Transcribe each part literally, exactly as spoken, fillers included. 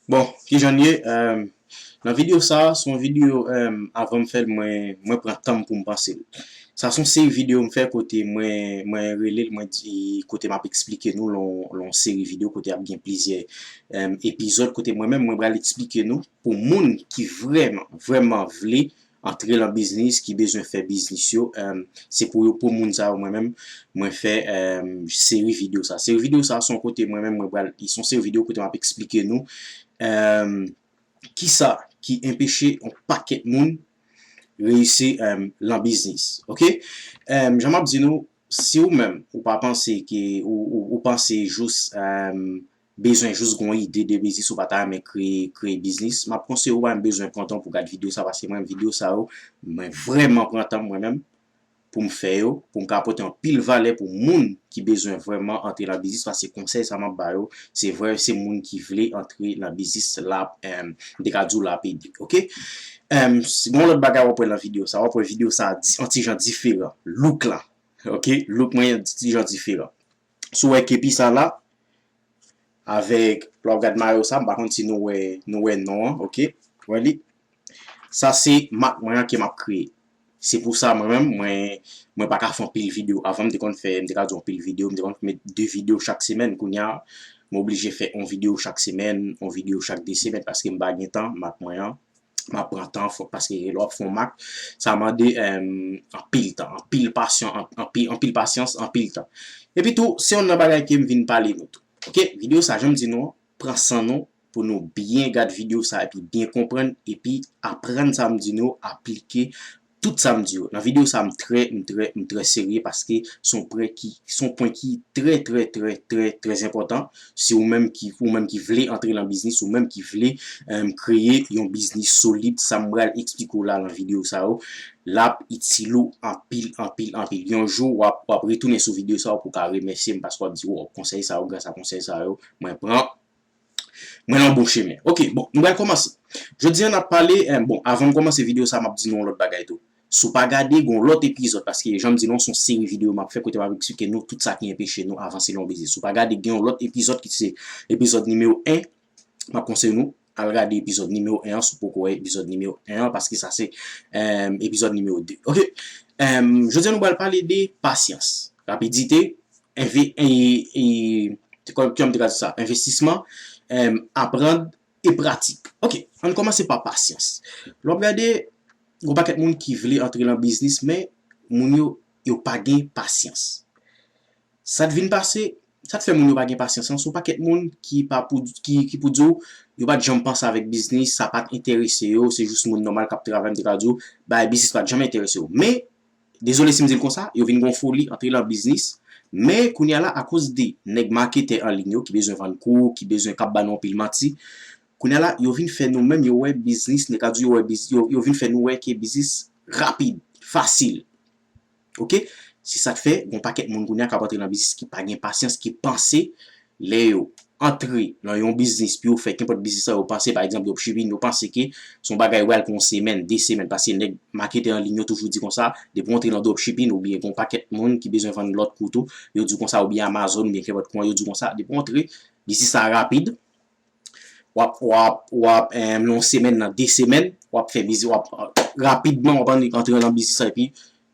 Bon, kijan l ye? Nan videyo sa a, se yon videyo, avan m fè l, mwen, mwen pran tan m pou m panse l. Sa se yon seri videyo m fè kote mwen, mwen rele l, mwen di, kote m ap eksplike nou lon, lon seri videyo kote ap gen plizyè epizòd kote mwen menm mwen pral eksplike nou pou moun ki vrèman, vrèman vle antre lan biznis, ki bezwen fè biznis yo, se pou yo, pou moun sa yo mwen menm mwen fè seri videyo sa. Seri videyo sa se yon kote mwen menm mwen pral, se yon seri videyo kote m ap eksplike nou kisa ki enpeche yon pakèt moun reyisi lan biznis. Oke? Jan m ap di nou, si ou menm ou pa panse ke ou, ou, ou panse jous bezwen jous gon ide de biznis, ou pa ta renmen kreye, kreye biznis, m ap konseye ou pa menm bezwen pran tan pou gad videyo sa, paske mwen videyo sa yo, mwen vrèman pran tan mwen menm pou m fè yo, pou m ka pote anpil valè pou moun ki bezwen vrèman antre lan biznis, paske konsèy sa m ap ba yo, se vrè, se moun ki vle antre lan biznis la, m te ka di w l ap ede, oke? Gon lòt bagay w ap wè lan videyo sa, w ap wè videyo sa di, yon ti jan diferan, look la, oke? Look mwen yon ti jan diferan. Si w wè kepi sa la, avèk, lè w ap gad mayo sa, m pa konn si nou wè, nou wè non an, oke? Wè li? Sa se mak mwen an ke m ap kreye. Se pou sa mwen menm, mwen, mwen pa ka fè anpil videyo. Avan m te konn fè, m te ka di anpil videyo, m te konn met de videyo chak semèn. Kounye a, m oblije fè yon videyo chak semèn, yon videyo chak de semèn, paske m pa gen tan, mak mwen an. M ap pran tan, fòk, paske lè w ap fè yon mak, sa mande anpil tan, anpil pasyan, anpil, anpil pasyans, anpil tan. Epi tou, se youn nan bagay ke m vin pale nou tou. Oke, videyo sa, jan m di nou an, pran san nou pou nou byen gad videyo sa epi byen konprann epi aprann sa m di nou, aplike tout sa m di yo. Nan videyo sa, m trè, m trè, m trè serye paske se yon pwen ki, se yon pwen ki trè, trè, trè, trè, trè enpòtan. Si ou menm ki, ou menm ki vle antre lan biznis, ou menm ki vle kreye yon biznis solid, sa m pral eksplike w la nan videyo sa yo, l ap itil ou anpil, anpil, anpil. Yon jou, w ap, w ap retounen sou videyo sa yo pou w ka remèsye m paske w ap di, "Wow, konsèy sa yo, gras a konsèy sa yo, mwen pran, mwen nan bon chemen." Oke, bon, nou pral kòmanse. Jodi a, n ap pale, bon, avan m kòmanse videyo sa, m ap di nou yon lòt bagay tou. Si w pa gade, gen yon lòt epizòd, paske jan m di nou, se yon seri videyo m ap fè kote m ap eksplike nou tout sa ki enpeche nou avanse lan biznis. Si w pa gade, gen yon lòt epizòd ki se epizòd nimewo en, m ap konseye nou al gade epizòd nimewo en an, si w poko wè epizòd nimewo en an, paske sa se epizòd nimewo de. Oke? Jodi a, nou pral pale de pasyans, rapidite, enve, e, e, kòman m te ka di sa? Envestisman, aprann e pratik. Oke, ann kòmanse pa pasyans. Lè w ap gade, gon pakèt moun ki vle antre lan biznis, men moun yo, yo pa gen pasyans. Sa t vin pase, sa t fè moun yo pa gen pasyans lan, se yon pakèt moun ki pa pou, ki, ki pou di w, yo pa t janm panse avèk biznis, sa pa t enterese yo, se jis moun nòmal k ap travay, m te ka di w, bagay biznis pa t janm enterese yo. Men, dezole si m di l konsa, yo vin gon foli antre lan biznis, men kounye a la, akoz de nèg maketè an liy yo ki bezwen vann kou, ki bezwen k ap ba nou anpil manti, kounye a la, yo vin fè nou menm, yo wè biznis, nèg ka di yo wè biz-, yo, yo vin fè nou wè ke biznis rapid, fasil. Oke? Se sa k fè, gon pakèt moun kounye a k ap antre lan biznis ki pa gen pasyans, ki panse lè yo antre lan yon biznis, pou yo fè kenpòt biznis sa, yo panse, pa egzanp, dropshipping, yo panse ke se yon bagay ou pral pran yon semèn, de semèn, paske nèg maketè an liy yo toujou di konsa, depi w antre lan dropshipping, oubyen gon pakèt moun ki bezwen vann lòt kou tou, yo di konsa, oubyen Amazon, oubyen kenpòt kouman, yo di konsa, depi w antre, biznis sa rapid, w ap, w ap, w ap, em, nan yon semèn, nan de semèn, w ap fè biznis, w ap, rapidman, w ap antre, antre nan biznis sa, epi,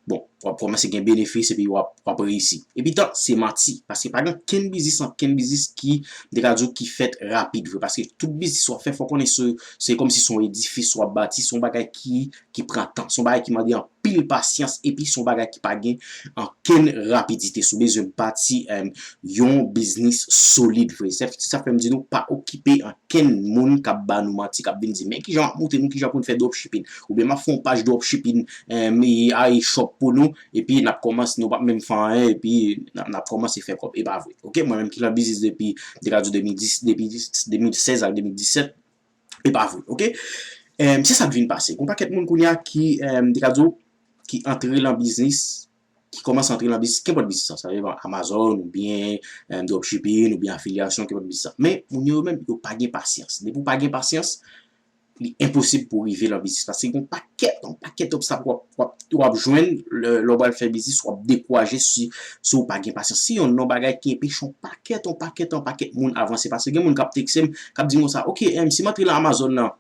bon, w ap kòmanse gen benefis, epi w ap, w ap reyisi. Epi tan, se manti, paske pa gen kenn biznis, ankenn biznis ki, m te ka di w, ki fèt rapid vre, paske tout biznis w ap fè, fò konnen se, se kòmsi se yon edifis w ap bati, se yon bagay ki, ki pran tan, se yon bagay ki mande anpil pasyans, epi se yon bagay ki pa gen ankenn rapidite. Si w bezwen bati, em, yon biznis solid vre. Se, se sa fè m di nou, pa okipe ankenn moun k ap ba nou manti, k ap vin di, "Men kijan m ap montre nou kijan pou n fè dropshipping." Oubyen m ap fè yon paj dropshipping, em, e, a, e shop pou nou, epi n ap kòmanse, nou p ap menm fè anyen, epi n ap, n ap kòmanse fè kòb. E pa vre. Oke, mwen menm ki lan biznis depi, m te ka di w de mil dis, depi de mil sèz ak de mil disèt, e pa vre. Oke? Em, se sa k vin pase. Gon pakèt moun kounye a ki, em, m te ka di w, ki antre lan biznis, ki kòmanse antre lan biznis, kenpòt biznis sa, sa vle di Amazon, oubyen, em, dropshipping, oubyen afilyasyon, kenpòt biznis sa. Men, moun yo menm, yo pa gen pasyans. Depi w pa gen pasyans, li enposib pou w rive nan biznis. Paske gen yon pakèt, yon pakèt obstak w ap, w ap, w ap jwenn lè, lè w pral fè biznis, w ap dekouraje si, si w pa gen pasyans. Se yon non bagay ki enpeche yon pakèt, yon pakèt, yon pakèt moun avanse. Paske gen moun k ap tekse m, k ap di m konsa, "Ok, em, si m antre nan Amazon nan,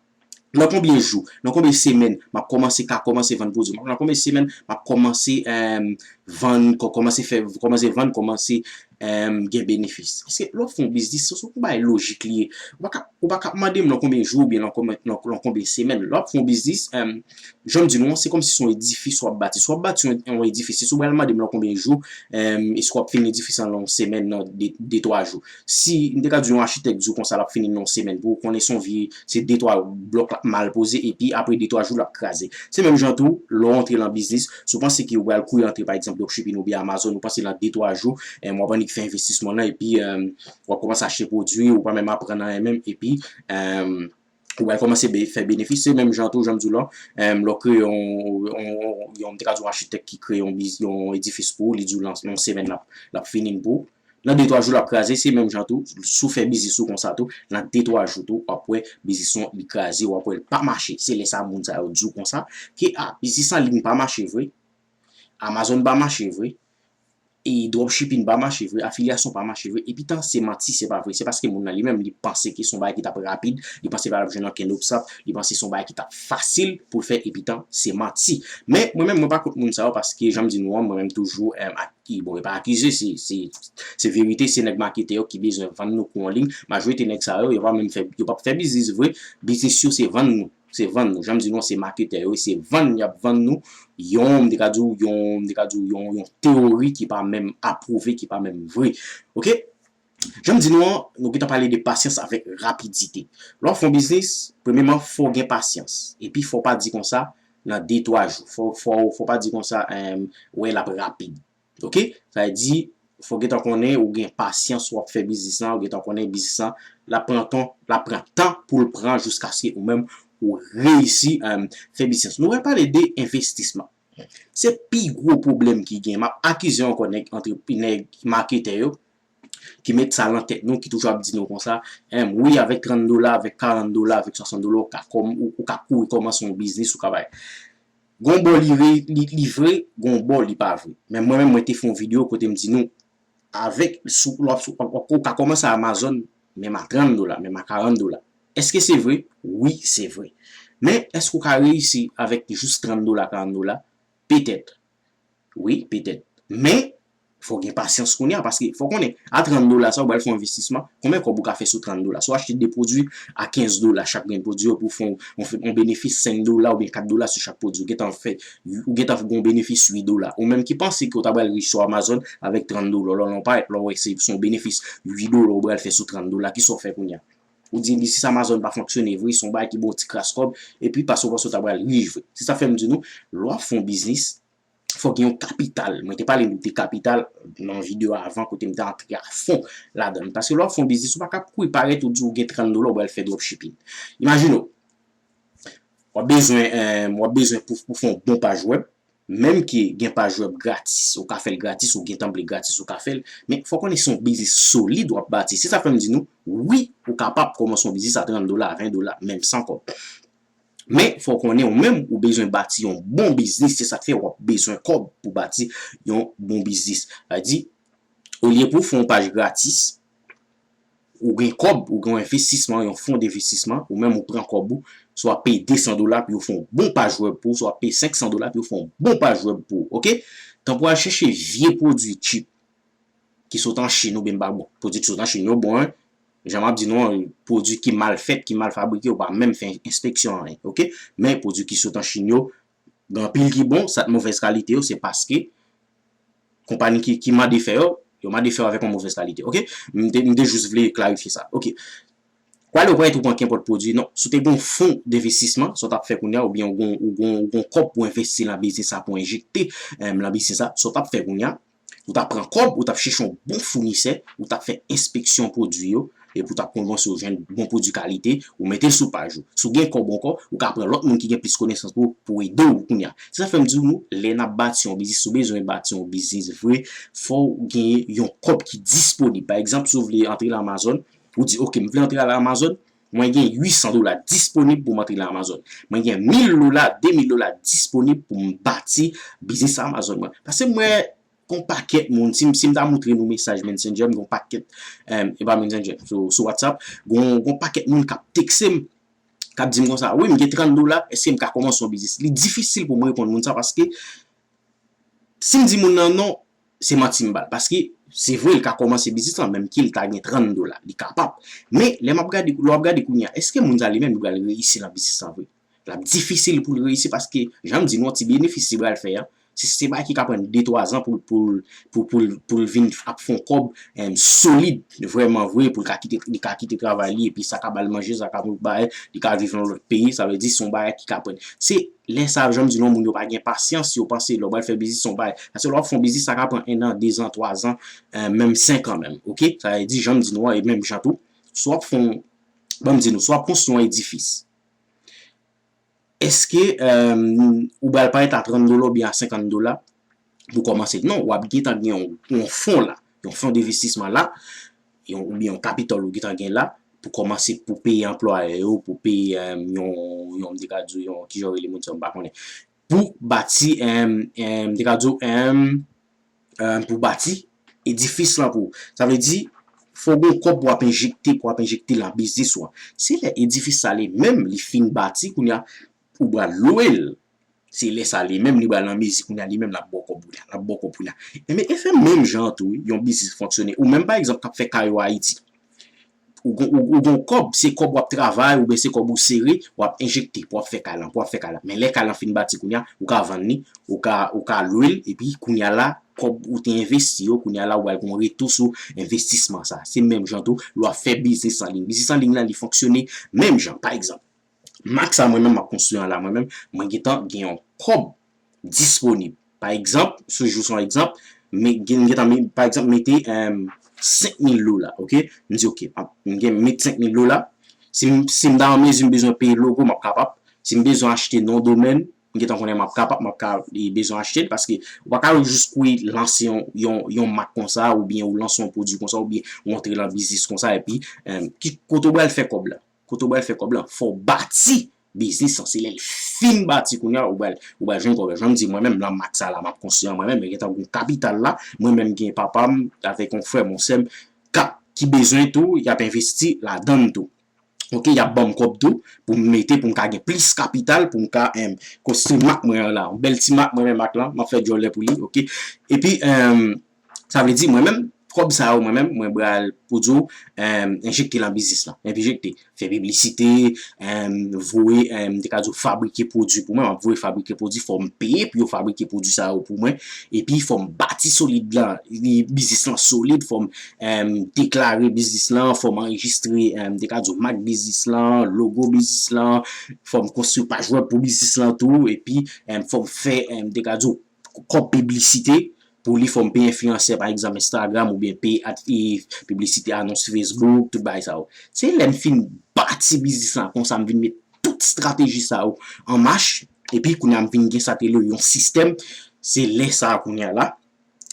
nan konbyen jou, nan konbyen semèn, m ap kòmanse ka kòmanse vann pwodui m? Nan konbyen semèn, m ap kòmanse, em, vann, kò-, kòmanse fè, kòmanse vann, kòmanse, em, gen benefis?" Paske lè w ap fè yon biznis, se, se yon bagay lojik li ye. Ou pa ka, ou pa ka mande m nan konbyen jou oubyen nan konbyen, nan, nan konbyen semèn. Lè w ap fè yon biznis, em, jan m di nou an, se kòmsi se yon edifis w ap bati. Si w ap bati yon, yon edifis, si w pral mande m nan konbyen jou, em, èske w ap fini edifis lan nan yon semèn, nan de, de, twa jou? Si m te ka di yon achitèk di w konsa l ap fini nan yon semèn, pou w konnen se yon vye, se de, twa blòk l ap mal poze, epi apre de, twa jou l ap kraze. Se menm jan tou, lè w antre nan biznis, si w panse ke w pral kouri antre, pa egzanp, dropshipping oubyen Amazon, ou panse nan de, twa jou, em, w ap annik fè envestisman nan, epi, em, w ap kòmanse achte pwodui, ou pa menm aprann anyen menm, epi, em, ou pral kòmanse be-, fè benefis. Se menm jan tou, jan m di w la, em, lè w kreye yon, yon, yon, yon, m te ka di yon achitèk ki kreye yon biz-, yon edifis pou ou, li di w nan yon semèn l ap, l ap fini l pou ou. Nan de, twa jou l ap kraze, se menm jan tou, si w fè biznis ou konsa tou, nan de, twa jou tou, w ap wè biznis ou li kraze, w ap wè l pa mache. Se lè sa moun sa yo di w konsa, ke, a, biznis an liy pa mache vre, Amazon pa mache vre, e dropshipping pa mache vre, afilyasyon pa mache vre, epi tan se manti, se pa vre. Se paske moun nan li menm, li panse ke se yon bagay ki t ap rapid, li panse pa l ap jwenn okenn obstak, li panse se yon bagay ki t ap fasil pou l fè, epi tan se manti. Men, mwen menm, mwen pa kont moun sa yo, paske, jan m di nou an, mwen menm toujou, em, ak-, bon, e pa akize, se, se, se verite, se nèg maketè yo ki bezwen vann nou kou an liy. Majorite nèg sa yo, yo pa menm fè, yo p ap fè biznis vre, biznis yo se vann nou. Se vann nou. Jan m di nou, se maketè yo, se vann y ap vann nou. Yon, m te ka di w, yon, m te ka di w, yon, yon teyori ki pa menm apwouve, ki pa menm vre. Oke? Jan m di nou an, nou gentan pale de pasyans avèk rapidite. Lè w ap fè yon biznis, premyèman, fò w gen pasyans. Epi, fò w pa di konsa, nan de, twa jou. Fò, fò, fò w pa di konsa, em, wè, l ap rapid. Oke? Sa vle di, fò w gentan konnen ou gen pasyans, w ap fè biznis lan, ou gentan konnen biznis lan, l ap pran tan, l ap pran tan pou l pran jiskaske ou menm ou reyisi, em, fè biznis. Nou pral pale de envestisman. Se pi gwo pwoblèm ki gen. M ap akize ankò nèg antre-, nèg maketè yo ki met sa nan tèt nou, ki toujou ap di nou konsa, em, wi, avèk trant dola, avèk karant dola, avèk swasant dola, ou ka kòm-, ou, ou ka kouri kòmanse yon biznis, ou ka bay. Gon bò li re-, li, li vre, gon bò li pa vre. Men mwen menm, mwen te fè yon videyo kote m di nou, avèk, sou, lè w ap, sou, w ap, ou ka kòmanse a Amazon, menm a trant dola, menm a karant dola. Èske se vre? Wi, se vre. Men, èske w ka reyisi avèk jis trant dola, karant dola? Petèt. Wi, petèt. Men, fò w gen pasyans kounye a, paske fò w konnen, a trant dola sa, ou pral fè yon envestisman, konbyen kòb ou ka fè sou trant dola? Si w achte de pwodui a kenz dola chak grenn pwodui yo pou w fè yon, yon, yon benefis senk dola oubyen kat dola sou chak pwodui, ou gentan fè, ou gentan gen yon benefis uit dola. Ou menm ki panse ke w ta pral rich sou Amazon avèk trant dola, lò, lò, pa, lè w wè se, se yon benefis uit dola ou pral fè sou trant dola, kisa w fè kounye a? Ou di, si Amazon pa fonksyone vre, se yon bagay ki ba w ti kras kòb, epi paske w panse w ta pral rich vre. Se sa fè m di nou, lè w ap fè yon biznis, fò gen yon kapital. Mwen te pale nou de kapital nan videyo avan kote m te antre a fon ladan l. Paske lè w ap fè yon biznis, ou pa ka kouri parèt ou di w gen trant dola, ou pral fè dropshipping. Imajine w, w ap bezwen, eh, w ap bezwen pou, pou fè yon bon paj wèb, menm ke gen paj wèb gratis, ou ka fè l gratis, ou gen tanplè gratis, ou ka fè l, men fò w konnen se yon biznis solid w ap bati. Se sa fè m di nou, wi, ou kapab kòmanse yon biznis a trant dola, a ven dola, menm san kòb. Men, fò w konnen ou menm, ou bezwen bati yon bon biznis, se sa k fè w ap bezwen kòb pou bati yon bon biznis. Sa di, olye pou w fè yon paj gratis, ou gen kòb, ou gen yon envestisman, yon fon denvestisman, ou menm ou pran kòb ou, swa peye de san dola pou yo fè yon bon paj wèb pou ou, swa peye senk san dola pou yo fè yon bon paj wèb pou ou, oke? Tan pou al chèche vye pwodui cheap, ki sot an Chin oubyen ba bon, pwodui ki sot an Chin yo bon, en. Jan m ap di nou an, pwodui ki mal fèt, ki mal fabrike, yo pa menm fè enspeksyon anyen, oke? Men pwodui ki sot an Chin yo, gen anpil ki bon, sa t movèz kalite yo, se paske konpani ki, ki mande fè yo, yo mande fè yo avèk yon movèz kalite, oke? M te, m te jis vle klarifye sa, oke? Kwa lè ou parèt ou pran kenpòt pwodui, non, si w te gen yon fon denvestisman, sa w t ap fè kounye a, oubyen ou gen, ou gen, ou gen yon kòb pou envesti nan biznis sa, pou enjekte, em, nan biznis sa, sa w t ap fè kounye a, ou t ap pran kòb, ou t ap chèche yon bon founisè, ou t ap fè enspeksyon pwodui yo, epi ou t ap konvense w jwenn bon pwodui kalite, ou mete l sou paj ou. Si w gen kòb ankò, ou ka pran lòt moun ki gen plis konesans pou, pou ede w kounye a. Se sa fè m di nou, lè n ap bati yon biznis, si w bezwen bati yon biznis vre, fò w gen yon kòb ki disponib. Pa egzanp, si w vle antre nan Amazon, ou di, "Oke, m vle antre nan Amazon, Mwen gen uit san dola disponib pou m antre nan Amazon. Mwen gen mil dola, de mil dola disponib pou m bati biznis Amazon mwen. Paske mwen, gon pakèt moun, si m, si m ta montre nou mesaj Messenger, m gon pakèt, em, e pa Messenger, sou, sou WhatsApp, gon, gon pakèt moun k ap tekse m, k ap di m konsa, "Wi, m gen trant dola, èske m ka kòmanse yon biznis?" Li difisil pou m reponn moun sa, paske si m di moun nan non, se manti m ba l. Paske se vre, l ka kòmanse biznis lan, menm ke l ta gen trant dola. Li kapab. Men, lè m ap gade, lè w ap gade kounye a, èske moun sa li menm li pral reyisi nan biznis lan vre? L ap difisil pou l reyisi paske, jan m di nou, ti benefis li pral fè a, se, se bagay ki ka pran de twa zan pou, pou, pou, pou, pou l vin ap fè yon kòb, em, solid, vrèman vre, pou l ka kite, li ka kite travay li, epi sa ka ba l manje, sa ka ba l, li ka viv nan lòt peyi, sa vle di se yon bagay ki ka pran. Se lè sa, jan m di nou, moun yo pa gen pasyans, yo panse lè w pral fè biznis, se yon bagay. Paske lè w ap fè yon biznis, sa ka pran en an, de zan, twa zan, eh, menm senk an menm, oke? Sa vle di, jan m di nou an, e menm jan tou, si w ap fè yon, ban m di nou, si w ap konstwi yon edifis, èske, eh, ou pral parèt a trant dola oubyen a senkant dola pou kòmanse? Non, w ap gentan gen yon, yon fon la, yon fon denvestisman la, yon, oubyen yon kapitòl ou gentan gen la, pou kòmanse, pou peye anplwayè yo, pou peye, eh, yon, yon, m te ka di w, yon, kijan yo rele moun sa, m pa konnen. Pou bati, eh, eh, m te ka di w, eh, eh, pou bati edifis lan pou ou. Sa vle di, fò w gen yon kòb pou w ap enjekte, pou w ap enjekte nan biznis ou an. Se lè edifis sa li menm, li fin bati, kounye a, ou pral lwe l. Se lè sa li menm, li pral nan mezi, kounye a, li menm, l ap ba w kòb, kounye a, l ap ba w kòb, kounye a. Enben, e fè menm jan an tou, wi, yon biznis fonksyone. Ou menm, pa egzanp, k ap fè kay ou Ayiti. Ou gon, ou, ou gon kòb, se kòb w ap travay, oubyen se kòb ou sere, w ap enjekte, pou w ap fè kay lan, pou w ap fè kay lan. Men lè kay lan fin bati kounye a, ou ka vann li, ou ka, ou ka lwe l, epi kounye a la, kòb ou te envesti yo, kounye a la, ou pral gon retou sou envestisman sa. Se menm jan tou, lè w ap fè biznis an liy. Biznis an liy lan, li fonksyone menm jan. Pa egzanp, mak sa mwen menm m ap konstwi an la, mwen menm, mwen gentan gen yon kòb disponib. Pa egzanp, sou jou se yon egzanp, men gen, gentan, men, pa egzanp, mete, em, senk mil dola, oke? M di, oke, m ap, m gen met senk mil dola. Si m, si m ta an mezi, m bezwen peye logo, m ap kapab. Si m bezwen achte non domèn, m gentan konnen m ap kapab, m ap ka, e, bezwen achte l, paske ou pa ka jis kouri lanse yon, yon, yon mak konsa, oubyen ou lanse yon pwodui konsa, oubyen ou antre nan biznis konsa, epi, em, ki, kote w pral fè kòb la? Kote w pral fè kòb lan? Fò w bati biznis lan. Se lè l fin bati kounye a, ou pral, ou pral jwenn kòb lan. Jan m di, mwen menm, nan mak sa la, m ap konstwi an, mwen menm, mwen gentan gon kapital la. Mwen menm, gen papa m, avèk yon frè m, yon sè m, k ap, ki bezwen tou, y ap envesti ladan l tou. Oke, y ap ban m kòb tou, pou m mete, pou m ka gen plis kapital, pou m ka, em, konstwi mak mwen an la. Yon bèl ti mak, mwen menm, mak lan, m ap fè djòlè pou li, oke. Epi, em, Sa vle di, mwen menm, kòb sa yo, mwen menm, mwen pral, pou di w, em, enjekte nan biznis lan. Enjekte, fè piblisite, em, voye, em, m te ka di w fabrike pwodui pou mwen, m ap voye fabrike pwodui, fò m peye pou yo fabrike pwodui sa yo pou mwen, epi fò m bati solid lan, li, biznis lan solid, fò m, em, deklare biznis lan, fò m anrejistre, em, m te ka di w mak biznis lan, logo biznis lan, fò m konstwi paj wèb pou biznis lan tou, epi, em, fò m fè, em, m te ka di w, kòb piblisite, pou li fò m peye enfliyansè, pa egzanp, Instagram, oubyen peye ad, e, piblisite, anons Facebook, tout bagay sa yo. Se lè m fin bati biznis lan konsa, m vin met tout estrateji sa yo an mach, epi kounye a m vin gen sa te rele yon sistèm, se lè sa a kounye a la,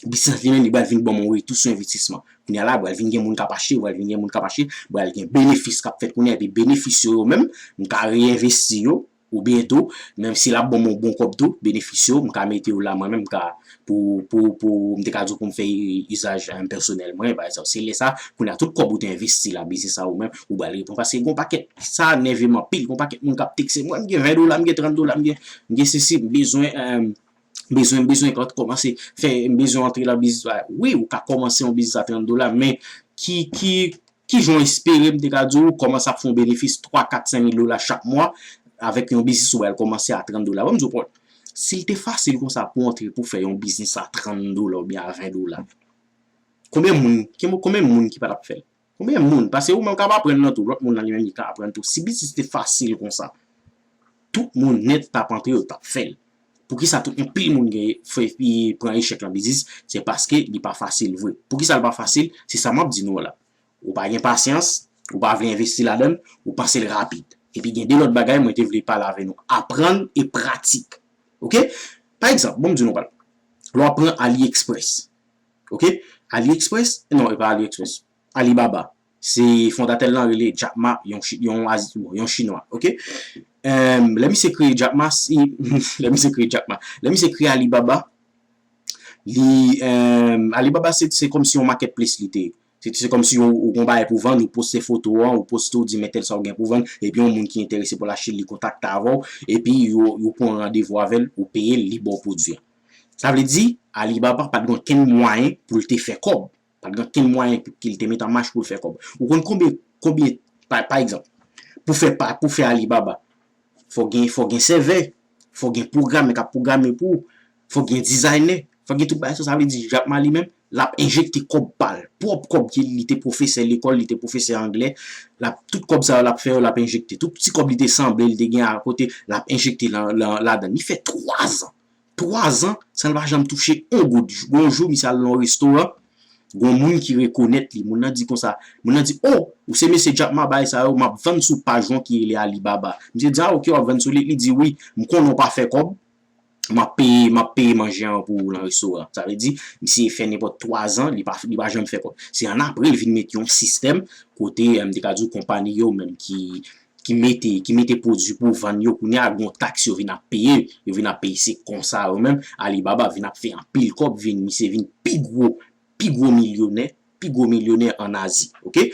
biznis li menm, li pral vin ban m yon retou sou envestisman. Kounye a la, pral vin gen moun k ap achte, pral vin gen moun k ap achte, pral gen benefis k ap fèt kounye a, epi benefis yo, yo menm, m ka reenvesti yo, oubyen tou, menm si l ap ban m yon bon kòb tou, benefis yo, m ka mete yo la mwen menm, m ka, pou, pou, pou, m te ka di w pou m fè izaj, em, pèsonèl mwen, pa egzanp. Se lè sa, kounye a tout kòb ou te envesti la, biznis sa ou menm, ou pral reponn. Paske gon pakèt, sa nève m anpil, gon pakèt moun k ap tekse m, "Mwen, m gen ven dola, m gen trant dola, m gen, m gen sesi, m bezwen, em, bezwen, m bezwen kòmanse fè, m bezwen antre nan biznis la." Wi, ou ka kòmanse yon biznis a trant dola, men ki, ki, ki jan w espere, m te ka di w, kòmanse ap fè yon benefis twa, kat, senk mil dola chak mwa avèk yon biznis ou pral kòmanse a trant dola? Bon, m di w, Paul, si l te fasil konsa pou w antre pou w fè yon biznis a trant dola oubyen a ven dola, konbyen moun, konbyen moun ki pa t ap fè l? Konbyen moun? Paske ou menm k ap aprann nan tou, lòt moun nan li menm li ka aprann tou. Si biznis te fasil konsa, tout moun nèt t ap antre, yo t ap fè l. Poukisa tout anpil moun gen fè, pran echèk nan biznis? Se paske li pa fasil vre. Poukisa l pa fasil? Se sa m ap di nou la. Ou pa gen pasyans, ou pa vle envesti ladan l, ou panse l rapid. Epi gen de lòt bagay mwen te vle pale avè nou. Aprann e pratik. Oke? Pa egzanp, bon, m di nou pral. Lè w ap pran AliExpress. Oke? AliExpress, non, e pa AliExpress. Alibaba. Se fondatè l lan rele Jack Ma, yon, chi- yon, Azi- bon, yon Chinwa, oke? Em, lè misye kreye Jack Ma, si, lè misye kreye Jack Ma, lè misye kreye Alibaba, li, em, Alibaba se, se kòmsi yon marketplace li te ye. Se, se kòmsi ou, ou gon bagay pou vann, ou poste foto an, ou poste ou di men tèl sa ou gen pou vann, epi yon moun ki enterese pou l achte l, li kontakte avè w, epi yo, yo pran randevou avè l, ou peye l, li ba w pwodui an. Sa vle di, Alibaba pa t gen okenn mwayen pou l te fè kòb. Pa t gen okenn mwayen ki l te met an mach pou l fè kòb. Ou konn konbyen, konbyen, pa, pa egzanp, pou fè, pa, pou fè Alibaba, fò gen, fò gen sèvè, fò gen pwogramè k ap pwograme pou ou, fò gen dizaynè, fò gen tout bagay sa. Sa vle di Jack Ma li menm, l ap enjekte kòb pa l, pwòp kòb ki li te pwofesè lekòl, li te pwofesè anglè, l ap, tout kòb sa yo l ap fè yo, l ap enjekte. Tout ti kòb li te sanble, li te gen akote, l ap enjekte lan, lan, ladan. Li fè twa zan. Twa zan san l pa janm touche yon goud. Gon jou, misye al nan yon restoran, gon moun ki rekonèt li. Moun nan di konsa, moun nan di, "O, ou se mesye Jack Ma bagay sa yo, m ap vann sou paj ou ki rele Alibaba." Misye di, "A, oke, w ap vann sou li." Li di, "Wi, m konnen w pa fè kòb, m ap peye, m ap peye manje an pou ou lan restoran." Sa vle di, misye fè nenpòt twa zan, li pa, li pa janm fè kòb. Se annapre, l vin met yon sistèm kote, eh, m te ka di w konpayi yo menm ki, ki mete, ki mete pwodui pou vann yo, kounye a, gon taks yo vin ap peye, yo vin ap peye, se konsa yo menm, Alibaba vin ap fè anpil kòb, vin, misye vin pi gwo, pi gwo milyonè, pi gwo milyonè ann Azi, oke?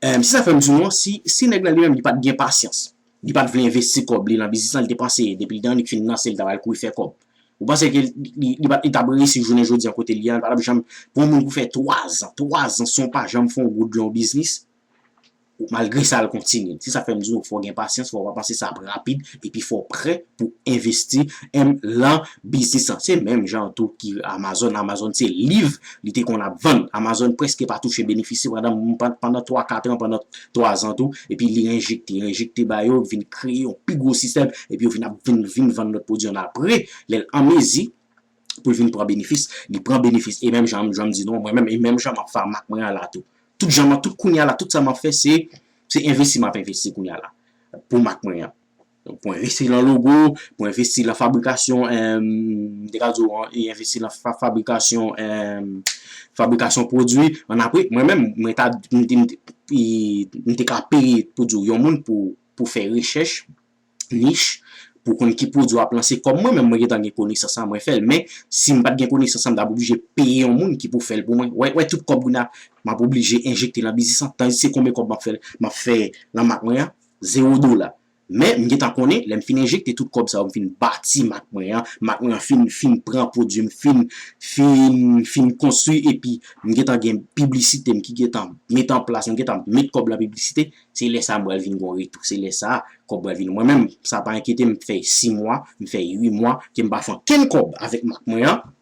Em, se sa fè m di nou an, si, si nèg la li menm, li pa t gen pasyans, li pa t vle envesti kòb li lan biznis lan, li te panse, depi l te annik fin lanse, li ta pral kouri fè kòb. Ou panse ke li, li, li pa, li t ap reyisi jounen jodi an kote li an, li pa t ap janm, pou yon moun pou fè twa zan, twa zan san w pa janm fè yon goud lan yon biznis, malgre sa, l kontinye. Se sa fè m di w, fò w gen pasyans, fò w pa panse sa ap rapid, epi fò w prè pou envesti, em, lan biznis lan. Se menm jan tou ki Amazon. Amazon se liv li te konn ap vann. Amazon prèske pa touche benefis li pandan, pandan twa, kat an, pandan twa zan tou, epi li enjekte, enjekte ba yo, vin kreye yon pi gwo sistèm, epi yo vin ap vin, vin vann lòt pwodui annapre, lè l an mezi pou l vin pran benefis, li pran benefis. E menm jan, jan m di nou, mwen menm, e menm jan m ap fè ak mak mwen an la tou. Tout jan m, tout kounye a la, tout sa m ap fè, se, se envesti m ap envesti kounye a la. Pou mak mwen an. Pou envesti lan logo, pou envesti lan fabrikasyon, em, m te ka di w, e envesti lan fa-, fabrikasyon, em, fabrikasyon pwodui. Annapre, mwen menm, mwen ta, m, m, m, m te ka peye pou di w yon moun pou, pou fè rechèch, nich, pou konn ki pwodui w ap lanse. Kòm mwen menm, mwen gentan gen konesans lan, mwen fè l. Men, si m pa t gen konesans lan, m t ap oblije peye yon moun ki pou fè l pou mwen. Wè, wè tout kòb kounye a, m ap oblije enjekte lan biznis lan. Tandis se konbyen kòb m ap fè, m ap fè lan mak mwen an? Zewo dola. Men, m gentan konnen, lè m fin enjekte tout kòb sa yo, m fin bati mak mwen an, mak mwen an fin, fin pran pwodui m, fin, fin, fin konstwi, epi m gentan gen piblisite m ki gentan met an plas, m gentan met kòb lan piblisite, se lè sa a m pral vin gon retou, se lè sa a kòb pral vin. Mwen menm, sa pa enkyete m, m fè sis mwa, m fè uit mwa, ke m pa fè okenn kòb avèk mak mwen an.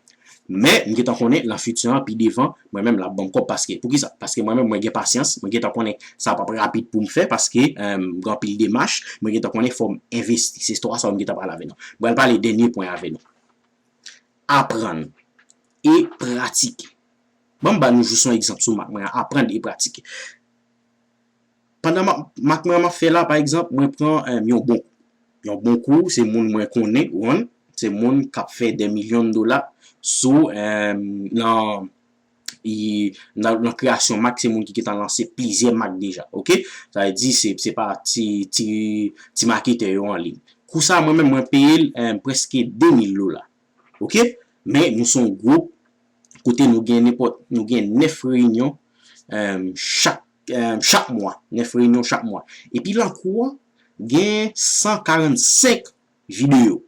Men, m gentan konnen, lan fiti an, pi devan, mwen menm, l ap ban m kòb paske, poukisa? Paske mwen menm, mwen gen pasyans, mwen gentan konnen sa p ap rapid pou m fè paske, em, m gen anpil demach, mwen gentan konnen fò m envesti. Se twa sa yo m gentan pale avè nou. M pral pale dènye pwen avè nou. Aprann e pratike. Ban m ba nou jis yon egzanp sou mak mwen an, aprann e pratike. Pandan m ap, mak mwen an m ap fè la, pa egzanp, mwen pran, em, yon bon kou. Yon bon kou, se moun mwen konnen, ou konprann? Se moun k ap fè dè milyon dola sou, em, nan, i, nan, nan kreyasyon mak, se moun ki gentan lanse plizyè mak deja, oke? Sa vle di, se, se pa ti, ti, ti maketè yo an liy. Kou sa, mwen menm, mwen peye l, em, prèske de mil dola, oke? Men, nou se yon gwoup kote nou gen nenpòt, nou gen nèf reyinyon, em, chak, em, chak mwa. Nèf reyinyon chak mwa. Epi lan kou an, gen san karannsenk videyo.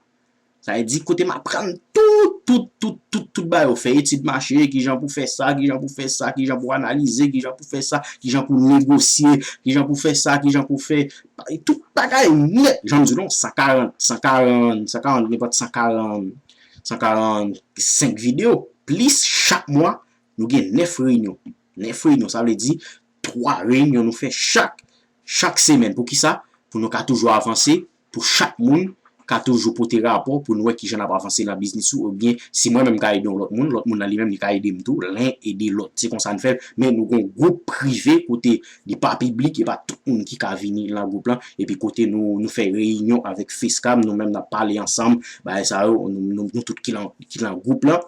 Sa vle di kote m aprann tout, tout, tout, tout, tout bagay yo. Fè etid mache, kijan pou fè sa, kijan pou fè sa, kijan pou analize, kijan pou fè sa, kijan pou negosye, kijan pou fè sa, kijan pou fè, tout bagay nèt. Jan m di nou, san karant, san karant, san karant, nenpòt san karant, san karannsenk videyo. Plis chak mwa, nou gen nèf reyinyon. Nèf reyinyon, sa vle di twa reyinyon nou fè chak, chak semèn. Poukisa? Pou nou ka toujou avanse, pou chak moun ka toujou pote rapò, pou nou wè kijan n ap avanse nan biznis ou, oubyen si mwen menm m ka ede yon lòt moun, lòt moun nan li menm li ka ede m tou, len ede lòt. Se konsa n fè, men nou gon gwoup prive kote li pa piblik, e pa tout moun ki ka vini nan gwoup lan, epi kote nou, nou fè reyinyon avèk FaceCam, nou menm n ap pale ansanm, bagay sa yo, nou, nou, nou tout ki lan, ki lan gwoup lan.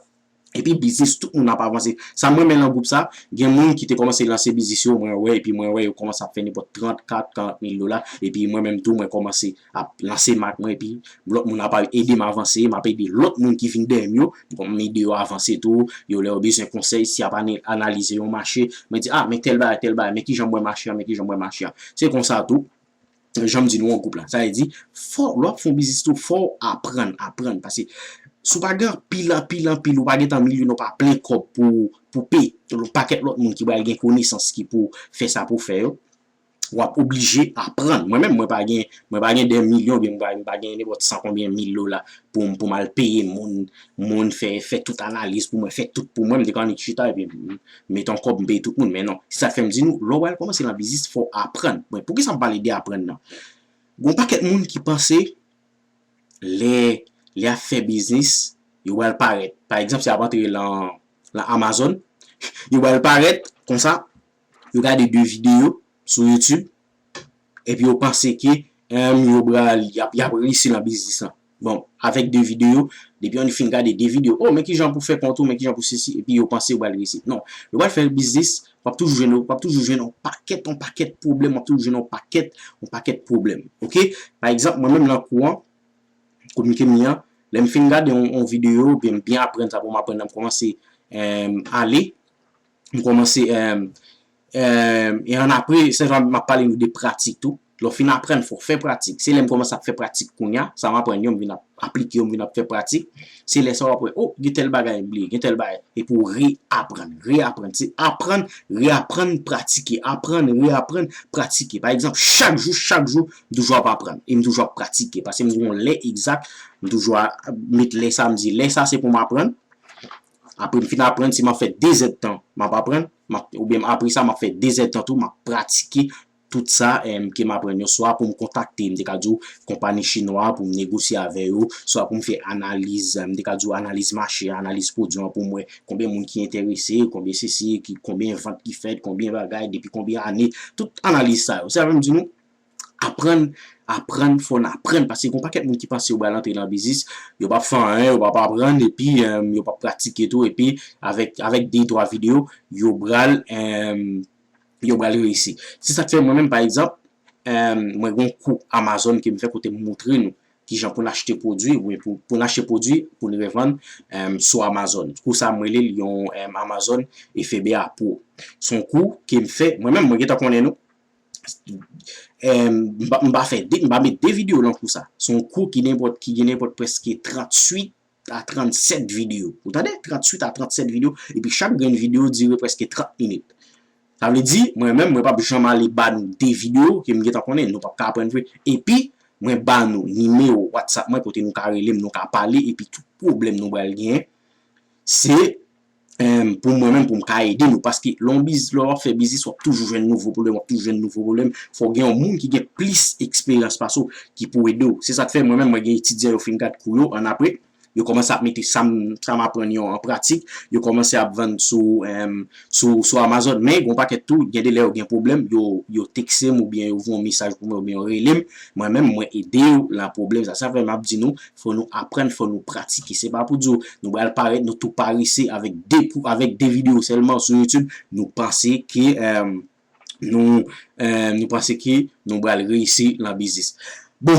Epi biznis, tout moun ap avanse. Sa mwen renmen nan gwoup sa, gen moun ki te kòmanse lanse biznis yo, mwen wè, epi mwen wè yo kòmanse ap fè nenpòt trant, kat, karant mil dola, epi mwen menm tou, mwen kòmanse ap lanse mak mwen, epi lòt moun ap ede m avanse, m ap ede lòt moun ki vin dèyè m yo, m ede yo avanse tou, yo lè yo bezwen konsèy, si y ap ane-, analize yon mache, mwen di, ah, men tèl bagay, tèl bagay, men kijan m wè mache an, men kijan m wè mache an. Se konsa tou, jan m di nou an gwoup la. Sa vle di, fò, lè w ap fè yon biznis tou, fò w aprann, aprann. Paske si w pa gen anpil, anpil, anpil, ou pa gen tan milyon, ou pa plen kòb pou, pou peye yon pakèt lòt moun ki pral gen konesans ki pou fè sa pou fè yo, w ap oblije aprann. Mwen menm, mwen pa gen, mwen pa gen de milyon, oubyen mwen pa, mwen pa gen nenpòt san konbyen mil dola pou, pou m al peye moun, moun fè, fè tout analiz pou mwen, fè tout pou mwen, m te ka annik chita epi m met yon kòb, m peye tout moun. Men non, se sa k fè m di nou, lè w al kòmanse nan biznis, fò w aprann. Bon, poukisa m pale de aprann nan? Gon pakèt moun ki panse lè, lè y ap fè biznis, yo pral parèt. Pa egzanp, si y ap antre lan, lan Amazon, yo pral parèt konsa, yo gade de videyo sou YouTube, epi yo panse ke, em, yo pral, y ap, y ap reyisi nan biznis lan. Bon, avèk de videyo, depi yon fin gade de videyo, oh, men kijan pou fè kont ou, men kijan pou sesi, epi yo panse yo pral reyisi. Non, yo pral fè biznis, w ap toujou jwenn, w ap toujou jwenn yon pakèt, yon pakèt pwoblèm, w ap toujou jwenn yon pakèt, yon pakèt pwoblèm. Oke? Pa egzanp, mwen menm nan kou an, kote m ye a, lè m fin gade yon, yon videyo, oubyen m byen aprann sa pou m aprann nan, m kòmanse, em, ale, m kòmanse, em, em, e annapre, se jan m ap pale nou de pratik tou. Lè w fin aprann, fò w fè pratik. Se lè m kòmanse ap fè pratik kounye a, sa m aprann yo, m vin ap aplike yo, m vin ap fè pratik. Se lè sa w ap wè, oh, gen tèl bagay m bliye, gen tèl bagay. Epi w reaprann, reaprann. Se aprann, reaprann, pratike. Aprann, reaprann, pratike. Pa egzanp, chak jou, chak jou, m toujou ap aprann. E m toujou ap pratike. Paske m gen yon lè egzak, m toujou ap met lè sa, m di, lè sa se pou m aprann. Apre m fin aprann, si m ap fè de zèdtan, m ap aprann. M ap, oubyen apre sa, m ap fè de zèdtan tou, m ap pratike tout sa, em, ke m aprann yo, swa pou m kontakte, m te ka di w, konpayi chinwa pou m negosye avè yo, swa pou m fè analiz, em, m te ka di w, analiz mache, analiz pwodui an pou m wè konbyen moun ki enterese, konbyen sesi, ki, konbyen vant ki fèt, konbyen bagay, depi konbyen ane, tout analiz sa yo. Se sa m di nou, aprann, aprann, fò n aprann, paske gon pakèt moun ki panse yo pral antre nan biznis, yo p ap fè anyen, yo p ap aprann, epi, em, yo p ap pratike tou, epi avèk, avèk de, twa videyo, yo pral, em, yo pral reyisi. Se sa k fè mwen menm, pa egzanp, em, mwen gen yon kou Amazon ke m fè kote m montre nou kijan pou n achte pwodui, oubyen pou, pou n achte pwodui, pou n revann, em, sou Amazon. Kou sa, m rele l yon, em, Amazon F B A Pro. Se yon kou ke m fè, mwen menm, mwen gentan konnen nou, em, m pa, m pa fè de, m pa met de videyo nan kou sa. Se yon kou ki nenpòt, ki gen nenpòt prèske tranntuit a trannsèt videyo. Ou tande? Tranntuit a trannsèt videyo. Epi chak grenn videyo dire prèske trant minit. Sa vle di, mwen menm, mwen p ap janm ale ba nou de videyo ke m gentan konnen, nou p ap ka aprann vre. Epi, mwen ba nou nimewo WhatsApp mwen kote nou ka rele m, nou ka pale, epi tout pwoblèm nou pral genyen, se, em, pou mwen menm, pou m ka ede nou. Paske lè w biz-, lè w ap fè biznis, w ap toujou jwenn nouvo pwoblèm, w ap toujou jwenn nouvo pwoblèm. Fò w gen yon moun ki gen plis eksperyans pase w ki pou ede w. Se sa k fè mwen menm, mwen gen etidyan yo fin gad kou yo, annapre, yo kòmanse ap mete sa m, sa m aprann yo an pratik, yo kòmanse ap vann sou, em, sou, sou Amazon. Men, gen yon pakèt tou, gen de lè yo gen pwoblèm, yo, yo tekse m oubyen yo voye yon mesaj pou mwen oubyen yo rele m. Mwen menm, mwen ede yo nan pwoblèm sa. Sa fè m ap di nou, fò nou aprann, fò nou pratike. Se pa pou di w, nou pral parèt, nou tou parese avèk de kou, avèk de videyo sèlman sou YouTube, nou panse ke, em, nou, em, nou panse ke nou pral reyisi nan biznis. Bon,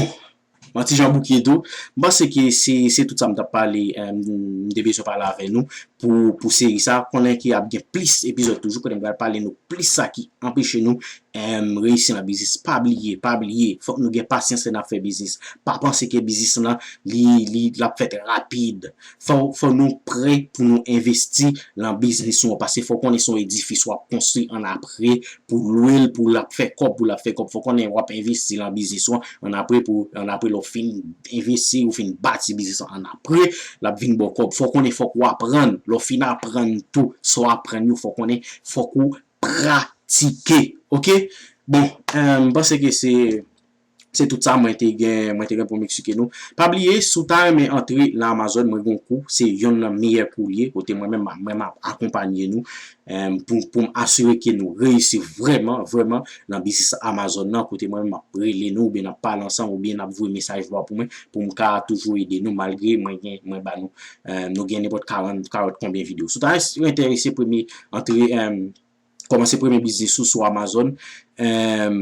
yon ti jan bouke tou. M panse ke se, se tout sa m t ap pale, em, m te bezwen pale avè nou pou, pou seri sa. Konnen ke ap gen plis epizòd toujou, kote m pral pale nou plis sa ki anpeche nou, em, reyisi nan biznis. Pa bliye, pa bliye, fòk nou gen pasyans lè n ap fè biznis. Pa panse ke biznis lan, li, li, l ap fèt rapid. Fò, fò nou prè pou nou envesti nan biznis nou an, paske fò w konnen se yon edifis w ap konstwi annapre, pou lwe l, pou l ap fè kòb, pou l ap fè kòb. Fò w konnen w ap envesti nan biznis ou an, annapre pou, annapre lè w fin envesti, ou fin bati biznis lan, annapre l ap vin ba w kòb. Fò w konnen fòk w aprann. Lè w fin aprann tou, sa w aprann yo, fò w konnen, fòk ou pratike. Oke? Bon, eh, m panse ke se Se tout sa mwen te gen, mwen te gen pou m eksplike nou. Pa bliye, si w ta renmen antre nan Amazon, mwen gen yon kou, se yonn nan meyè kou l ye, kote mwen menm, mwen m ap akonpanye nou, em, pou, pou m asire ke nou reyisi vrèman, vrèman nan biznis Amazon nan, kote mwen menm m ap rele nou, oubyen n ap pale ansanm, oubyen n ap voye mesaj vwa pou mwen, pou m ka toujou ede nou, malgre mwen gen, mwen ba nou, em, nou gen nenpòt karant, karant konbyen videyo. Si w ta enterese premye antre, em, kòmanse premye biznis ou sou Amazon, em,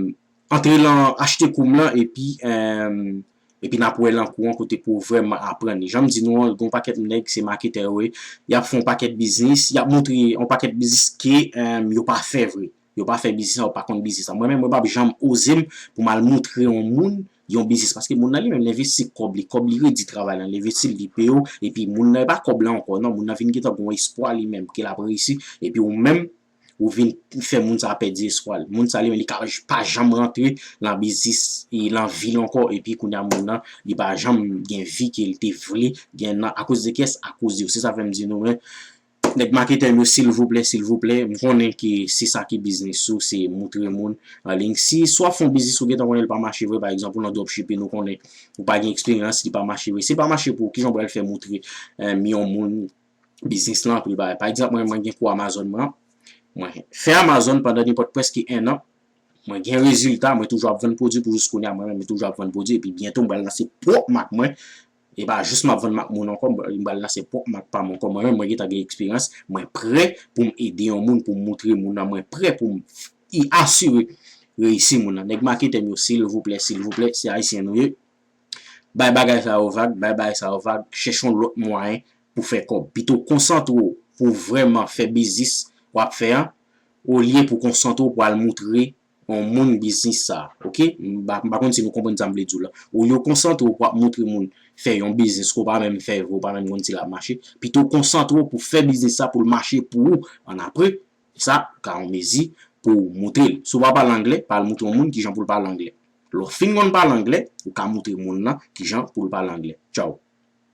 antre lan, achte kou m lan, epi, em, epi n ap wè lan kou an kote pou w vrèman aprann li. Jan m di nou an, gen yon pakèt nèg, se maketè yo ye, y ap fè yon pakèt biznis, y ap montre yon pakèt biznis ke, em, yo pa fè vre. Yo pa fè biznis la, yo pa konn biznis la. Mwen menm, mwen p ap janm oze m pou m al montre yon moun yon biznis, paske moun nan li menm, l envesti kòb li, kòb li redi travay la, l envesti l, li peye w, epi moun nan, e pa kòb la ankò, non, moun nan vin gentan gen yon espwa li menm, ke l ap reyisi, epi ou menm, ou vin fè moun sa a pèdi espwa l. Moun sa li menm, li ka pa janm rantre lan biznis, e lan vi l ankò, epi kounye a moun nan, li pa janm gen vi ke l te vle gen nan, akoz de kiyès? Akoz de yo. Se sa fè m di nou, men, nèg maketè m yo, silvouplè, silvouplè, m konnen ke se sa ki biznis ou, se moutre moun an liy. Si swa fè yon biznis ou gentan konnen li pa mache vre, pa egzanp, ou nan dropshipping, ou konnen ou pa gen eksperyans, li pa mache vre. Si li pa mache pou ou, kijan w pral fè moutre, em, yon moun biznis lan pou li pa, pa egzanp, mwen, mwen gen kou Amazon mwen, mwen fè Amazon pandan nenpòt prèske en an, mwen gen rezilta, mwen toujou ap vann pwodui pou jis kounye a, mwen menm, mwen toujou ap vann pwodui, epi byento m pral lanse pwòp mak mwen, e pa jis m ap vann mak moun ankò, m pral lanse pwòp mak pa m ankò, mwen menm, mwen gentan gen eksperyans, mwen prè pou m ede yon moun, pou m moutre moun nan, mwen prè pou m asire reyisi moun nan. Nèg maketè m yo, silvouplè, silvouplè, se ayisyen nou ye. Bay bagay sa yo vag, bay bagay sa yo vag, chèche yon lòt mwayen pou fè kòb. Pito konsantre w pou vrèman fè biznis w ap fè an, olye pou konsantre w pou al moutre yon moun biznis sa, oke? M pa, m pa konn si nou konprann sa m vle di w la. Olye w konsantre w pou ap moutre moun fè yon biznis ke w pa menm fè vre, w pa menm konn si l ap mache, pito konsantre w pou fè biznis sa pou l mache pou ou annapre. Sa ka yon mezi pou w moutre l. Si w pa pale anglè, pa al moutre yon moun kijan pou l pale anglè. Lè w fin konn pale anglè, ou ka moutre moun nan kijan pou l pale anglè. Tchaw.